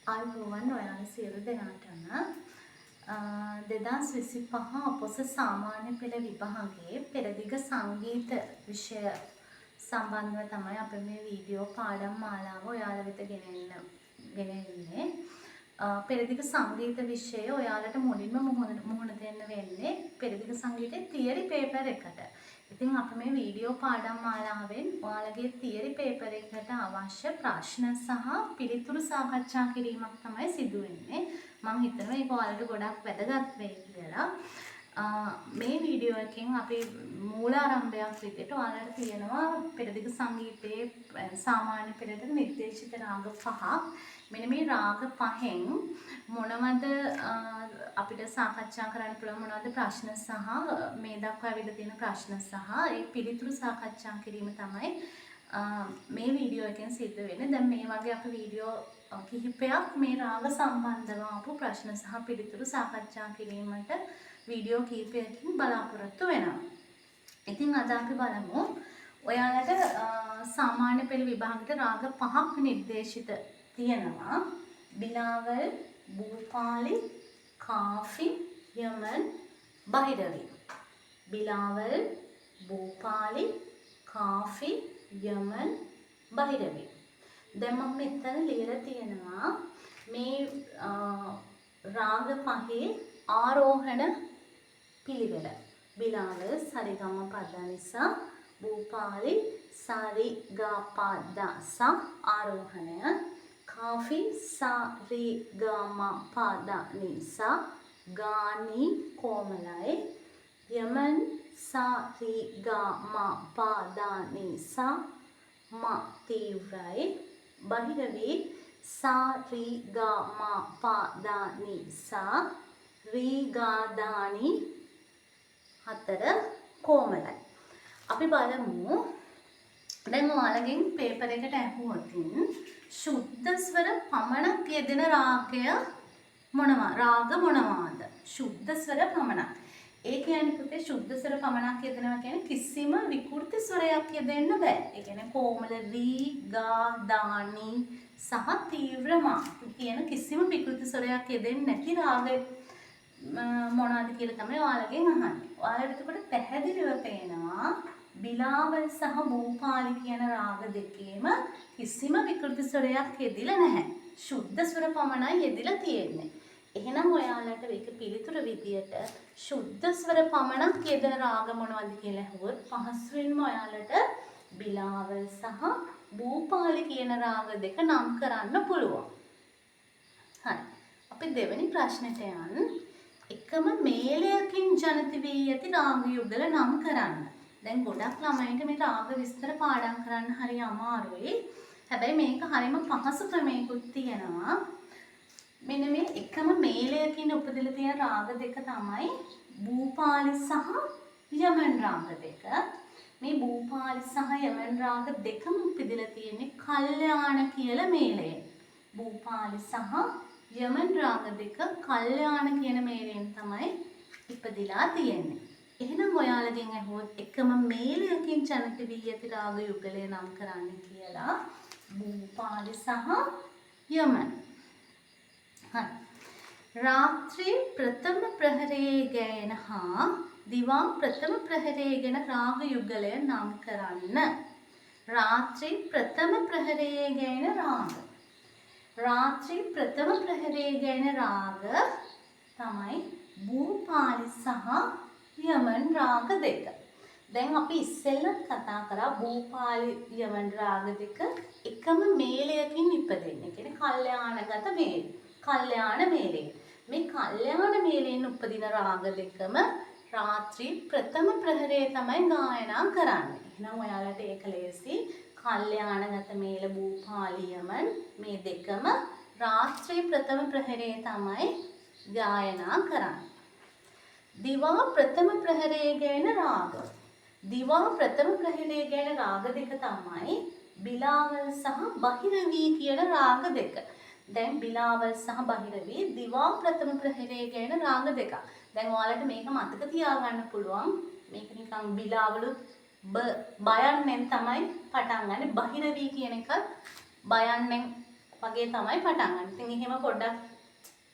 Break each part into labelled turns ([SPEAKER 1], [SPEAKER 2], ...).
[SPEAKER 1] ආයුබෝවන් ඔයාලා සියලු දෙනාටම. 2025 අපොස සාමාන්‍ය පෙළ විභාගයේ පෙරදිග සංගීත විෂය සම්බන්ධව තමයි අපි මේ වීඩියෝ පාඩම් මාලාව ඔයාලා වෙත ගෙනෙන්නේ. පෙරදිග සංගීත විෂය ඔයාලට මුලින්ම මුහුණ දෙන්න වෙන්නේ පෙරදිග සංගීතයේ තියරි පේපර් එකට. ඉතින් අපි මේ වීඩියෝ පාඩම් මාලාවෙන් ඔයාලගේ තියරි පේපර් එකට අවශ්‍ය ප්‍රශ්න සහ පිළිතුරු සාකච්ඡා කිරීමක් තමයි සිදු වෙන්නේ. මං හිතනවා ඒක ඔයාලට ගොඩක් වැදගත් වෙයි කියලා. මේ වීඩියෝ එකෙන් අපි මූලාරම්භයක් විදිහට ඔයාලට තියෙනවා පෙරදිග සංගීතයේ සාමාන්‍ය පෙළට නිර්දේශිත රාග පහක්. මෙන්න මේ රාග පහෙන් මොනවද අපිට සාකච්ඡා කරන්න පුළුවන්, මොනවද ප්‍රශ්න සහ මේ දක්වා ඇවිල්ලා තියෙන ප්‍රශ්න සහ ඒ පිළිතුරු සාකච්ඡා කිරීම තමයි මේ වීඩියෝ එකෙන් සිද්ධ වෙන්නේ. දැන් මේ වගේ අපි වීඩියෝ කිහිපයක් මේ රාග සම්බන්ධව ආපු ප්‍රශ්න සහ පිළිතුරු සාකච්ඡා කිරීමට වීඩියෝ කිහිපයකින් බලාපොරොත්තු වෙනවා. ඉතින් අද අපි බලමු ඔයාලට සාමාන්‍ය පෙළ විභාගෙට රාග පහක් නිර්දේශිත තියෙනවා. බිලාවල්, භූපාලි, කාෆි, යමන්, බහිරවි. බිලාවල්, භූපාලි, කාෆි, යමන්, බහිරවි. දැන් මම මෙතන ලියලා තියෙනවා මේ රාග පහේ ආරෝහණ පිළිවෙල. බිලාවල් සරිගම පදනිසා, භූපාලි සරි ගා ප ද ස ආරෝහණය, කාෆි සා රි ගා ම ප ද නි සා, ගා නි කොමලයි, යමන් සා රි ගා ම ප ද නි සා ම තීව්‍රයි, බහිරවි සා රි ගා ම ප ද නි සා රි ගා දා නි හතර කොමලයි. අපි බලමු දැන් ඔයාලගෙන් පේපර් එකට ඇහුවොත් ශුද්ධ ස්වර පමණක් යෙදෙන රාගය මොනවා, රාග මොනවාද? ශුද්ධ ස්වර පමණක්. ඒ කියන්නේ පුතේ ශුද්ධ ස්වර පමණක් යෙදෙනවා කියන්නේ කිසිම විකෘති ස්වරයක් යෙදෙන්න බෑ. ඒ කියන්නේ කොමල රී ගා දා නි සහ තීව්‍ර මා කියන කිසිම විකෘති ස්වරයක් යෙදෙන්නේ නැති රාග මොනවද කියලා තමයි ඔයාලගෙන් අහන්නේ. ඔයාලට එතකොට පැහැදිලිව පේනවා බිලාවල් සහ භූපාලි කියන රාග දෙකේම කිසිම විකෘති ස්වරයක් යෙදිලා නැහැ. ශුද්ධ ස්වර පමණයි යෙදිලා තියෙන්නේ. එහෙනම් ඔයාලට මේක පිළිතුර විදියට ශුද්ධ ස්වර පමණක් යෙදෙන රාග මොනවද කියලා ඇහුවොත් පහසුවෙන්ම ඔයාලට බිලාවල් සහ භූපාලි කියන රාග දෙක නම් කරන්න පුළුවන්. හරි. අපි දෙවෙනි ප්‍රශ්නෙට යන්. එකම මේලයකින් ජනිත වී ඇති රාග යුගල නම් කරන්න. දැන් ගොඩක් ළමයින්ට මේ රාග විස්තර පාඩම් කරන්න හරි අමාරුයි. හැබැයි මේක හරිම පහසු ක්‍රමයකුත් තියෙනවා. මෙන්න මේ එකම මේලයකින් උපදලා තියෙන රාග දෙක තමයි භූපාලි සහ යමන් රාග දෙක. මේ භූපාලි සහ යමන් රාග දෙකම උපදලා තියෙන්නේ කල්යාණ කියලා මේලයෙන්. භූපාලි සහ යමන් රාග දෙක කල්යාණ කියන මේලයෙන් තමයි ඉපදිලා තියෙන්නේ. එහෙනම් ඔයාලගෙන් ඇහුවොත් එකම මේලයකින් ජනිත වී ඇති රාග යුගලය නම් කරන්න කියලා භූපාලි සහ යමන්. හරි. රාත්‍රී ප්‍රථම ප්‍රහරයේ ගෑන හා දිවා ප්‍රථම ප්‍රහරයේ ගැන රාග යුගලය නම් කරන්න. රාත්‍රී ප්‍රථම ප්‍රහරයේ ගෑන රාග. රාත්‍රී ප්‍රථම ප්‍රහරයේ ගෑන රාග තමයි භූපාලි සහ යමන් රාග දෙක. දැන් අපි ඉස්සෙල්ලත් කතා කරා භූපාලි යමන් රාග දෙක එකම මේලයකින් ඉපදෙන්නේ. ඒ කියන්නේ කල්යාණගත මේල. කල්යාණ මේලයෙන්. මේ කල්යාණ මේලයෙන් උපදින රාග දෙකම රාත්‍රී ප්‍රථම ප්‍රහරයේ තමයි ගායනා කරන්නේ. එහෙනම් ඔයාලට ඒක ලේසි. කල්යාණගත මේල භූපාලි යමන් මේ දෙකම රාත්‍රී ප්‍රථම ප්‍රහරයේ තමයි ගායනා කරන්නේ. දිවා ප්‍රථම ප්‍රහරයේ ගැන රාග. දිවා ප්‍රථම ප්‍රහරයේ ගැන රාග දෙක තමයි බිලාවල් සහ බහිරවි කියන රාග දෙක. දැන් බිලාවල් සහ බහිරවි දිවා ප්‍රථම ප්‍රහරයේ ගැන රාග දෙකක්. දැන් ඔයාලට මේක මතක තියාගන්න පුළුවන්. මේක නිකන් බිලාවලුත් බයන්නෙන් තමයි පටන් ගන්න. බහිරවි කියන එකත් බයන්නෙන් වගේ තමයි පටන් ගන්න. ඉතින් එහෙම පොඩ්ඩක්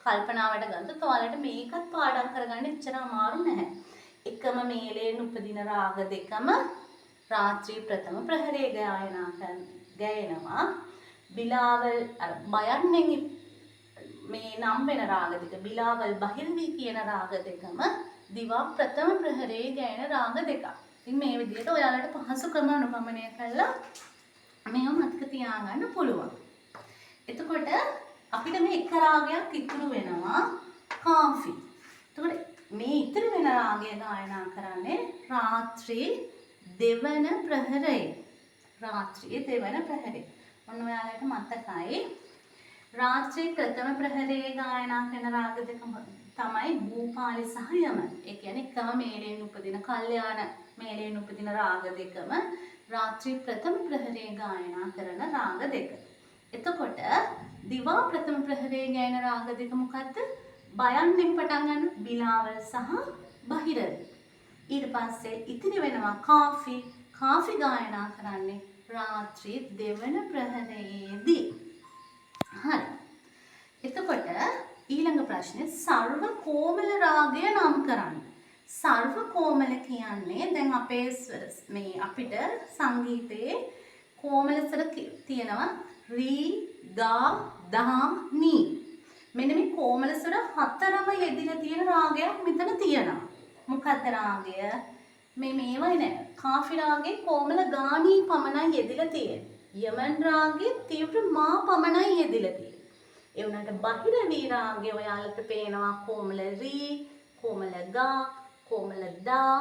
[SPEAKER 1] කල්පනාවට ගත්තොත් ඔයාලට මේකත් පාඩම් කරගන්න එච්චර අමාරු නැහැ. එකම මේලයෙන් උපදින රාග දෙකම රාත්‍රී ප්‍රථම ප්‍රහරයේ ගායනා ගැයෙනවා. බිලාවල් අර බයන්නෙන් මේ නම් වෙන රාග දෙක බිලාවල් බහිරවි කියන රාග දෙකම දිවා ප්‍රථම ප්‍රහරයේ ගැයෙන රාග දෙකක්. ඉතින් මේ විදිහට ඔයාලට පහසුකම අනුගමනය කරලා මේව මතක තියාගන්න පුළුවන්. එතකොට අපිට මේ එක රාගයක් ඉතුරු වෙනවා කාෆි. එතකොට මේ ඉතුරු වෙන රාගය ගායනා කරන්නේ රාත්‍රී දෙවන ප්‍රහරයේ. රාත්‍රියේ දෙවන ප්‍රහරේ. ඔන්න ඔයාලට මතකයි රාත්‍රී ප්‍රථම ප්‍රහරයේ ගායනා කරන රාග දෙක තමයි භූපාලි සහ යමන්. ඒ කියන්නේ එකම මේලයෙන් උපදින කල්යාණ මේලයෙන් උපදින රාග දෙකම රාත්‍රී ප්‍රථම ප්‍රහරයේ ගායනා කරන රාග දෙක. එතකොට දිවා ප්‍රථම ප්‍රහරයේ ගායන රාග දෙක මොකද්ද? බයන්නෙන් පටන් ගන්න බිලාවල් සහ බහිරවි. ඊට පස්සේ ඉතිරි වෙනවා කාෆි. කාෆි ගායනා කරන්නේ රාත්‍රී දෙවන ප්‍රහරයේදී. හරි. එතකොට ඊළඟ ප්‍රශ්නේ සර්ව කෝමල රාගය නම් කරන්න. සර්ව කෝමල කියන්නේ දැන් අපේ මේ අපිට සංගීතයේ කෝමල ස්වර තියෙනවා රී ගා දා නී. මෙන්න මේ කෝමල ස්වර හතරම යෙදිලා තියෙන රාගයක් මෙතන තියෙනවා. මොකද්ද රාගය? මේ මේවයි නෑ. කාෆි රාගේ කෝමල ගානී පමණයි යෙදිලා තියෙන්නේ. යමන් රාගේ තීව්‍ර මා පමණයි යෙදිලා තියෙන්නේ. ඒ වුණාට බහිරවි රාගේ ඔයාලට පේනවා කෝමල රී, කෝමල ගා, කෝමල දා,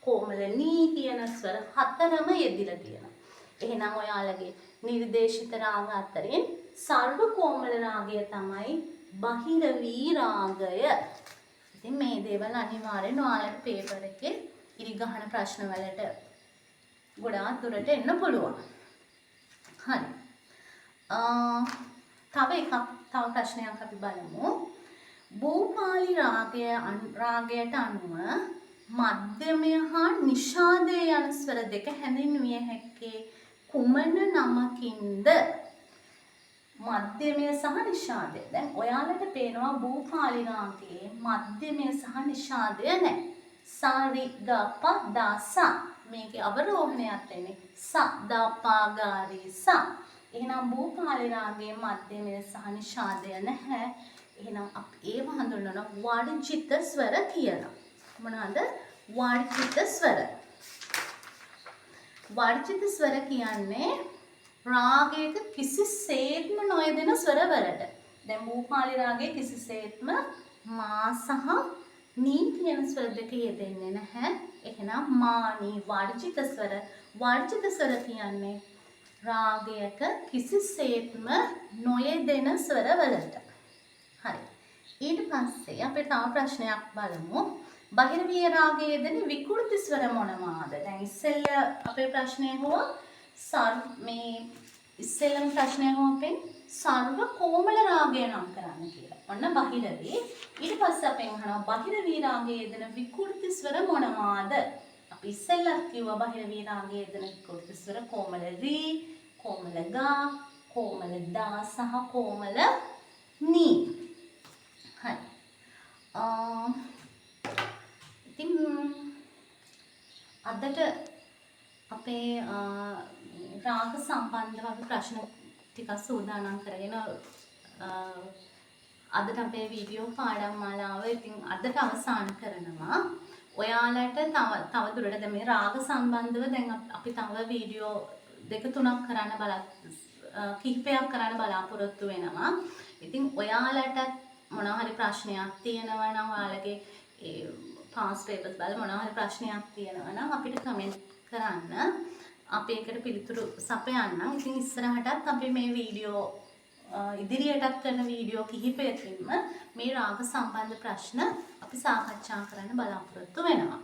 [SPEAKER 1] කෝමල නී කියන ස්වර හතරම යෙදිලා තියෙනවා. එහෙනම් ඔයාලගේ නිර්දේශිත රාග අතරින් සර්ව කෝමල රාගය තමයි බහිරවි රාගය. ඉතින් මේ දේවල් අනිවාර්යෙන් ඔයාලට පේපර් එකේ ඉරි ගහන ප්‍රශ්න වලට ගොඩාක් දුරට එන්න පුළුවන්. හරි. තව එකක් තව ප්‍රශ්නයක් අපි බලමු. භූපාලි රාගයට අනුව මධ්‍යමය හා නිෂාදය යන ස්වර දෙක හැඳින්විය හැක්කේ කුමන නමකින්ද? මධ්‍යමය සහ නිෂාදය. දැන් ඔයාලට පේනවා භූපාලි රාගයේ මධ්‍යමය සහ නිෂාදය නැහැ. සා රි ගා ප දා සා. මේකේ අවරෝහණයක් වෙන්නේ ස දා පා ගා රි සා. එහෙනම් භූපාලි රාගයේ මධ්‍යමය සහ නිෂාදය නැහැ. එහෙනම් අපි ඒව හඳුන්වනවා වර්ජිත ස්වර කියලා. මොනවාද? වර්ජිත ස්වර. වර්ජිත ස්වර කියන්නේ රාගයක කිසිසේත්ම නොයෙදෙන ස්වරවලට. දැන් භූපාලි රාගයේ කිසිසේත්ම මා සහ නී කියන ස්වර දෙක යෙදෙන්නේ නැහැ. එහෙනම් මා නී වර්ජිත ස්වර. වර්ජිත ස්වර කියන්නේ රාගයක කිසිසේත්ම නොයෙදෙන ස්වරවලට. හරි. ඊට පස්සේ අපි තව ප්‍රශ්නයක් බලමු. බහිරවී රාගයේ යෙදෙන විකෘති ස්වර මොනවාද? දැන් ඉස්සෙල්ලා අපේ ප්‍රශ්නය ඇහුවා මේ ඉස්සෙල්ලම ප්‍රශ්නය ඇහුවා අපෙන් සර්ව කෝමල රාගය නම් කරන්න කියලා. ඔන්න බහිරවී. ඊට පස්සේ අපෙන් අහනවා බහිරවී රාගයේ යෙදෙන විකෘති ස්වර මොනවාද? අපි ඉස්සෙල්ලත් කිව්වා බහිරවී රාගයේ යෙදෙන විකෘති ස්වර කෝමල රී, කෝමල ගා, කෝමල දා සහ කෝමල නී. හරි. ඉතින් අදට අපේ රාග සම්බන්ධව අපි ප්‍රශ්න ටිකක් සූදානම් කරගෙන අදට අපේ වීඩියෝ පාඩම් මාලාව ඉතින් අදට අවසන් කරනවා. ඔයාලට තව දුරට දැන් මේ රාග සම්බන්ධව දැන් අපි තව වීඩියෝ දෙක තුනක් කරන්න කිහිපයක් කරන්න බලාපොරොත්තු වෙනවා. ඉතින් ඔයාලට මොනවා හරි ප්‍රශ්නයක් තියෙනවා නම් ඔයාලගේ ඒ පාස් පේපර්ස් බලලා මොනවා හරි ප්‍රශ්නයක් තියෙනවා නම් අපිට කමෙන්ට් කරන්න. අපි ඒකට පිළිතුරු සපයන්නම්. ඉතින් ඉස්සරහටත් අපි මේ වීඩියෝ ඉදිරියටත් කරන වීඩියෝ කිහිපයකින්ම මේ රාග සම්බන්ධ ප්‍රශ්න අපි සාකච්ඡා කරන්න බලාපොරොත්තු වෙනවා.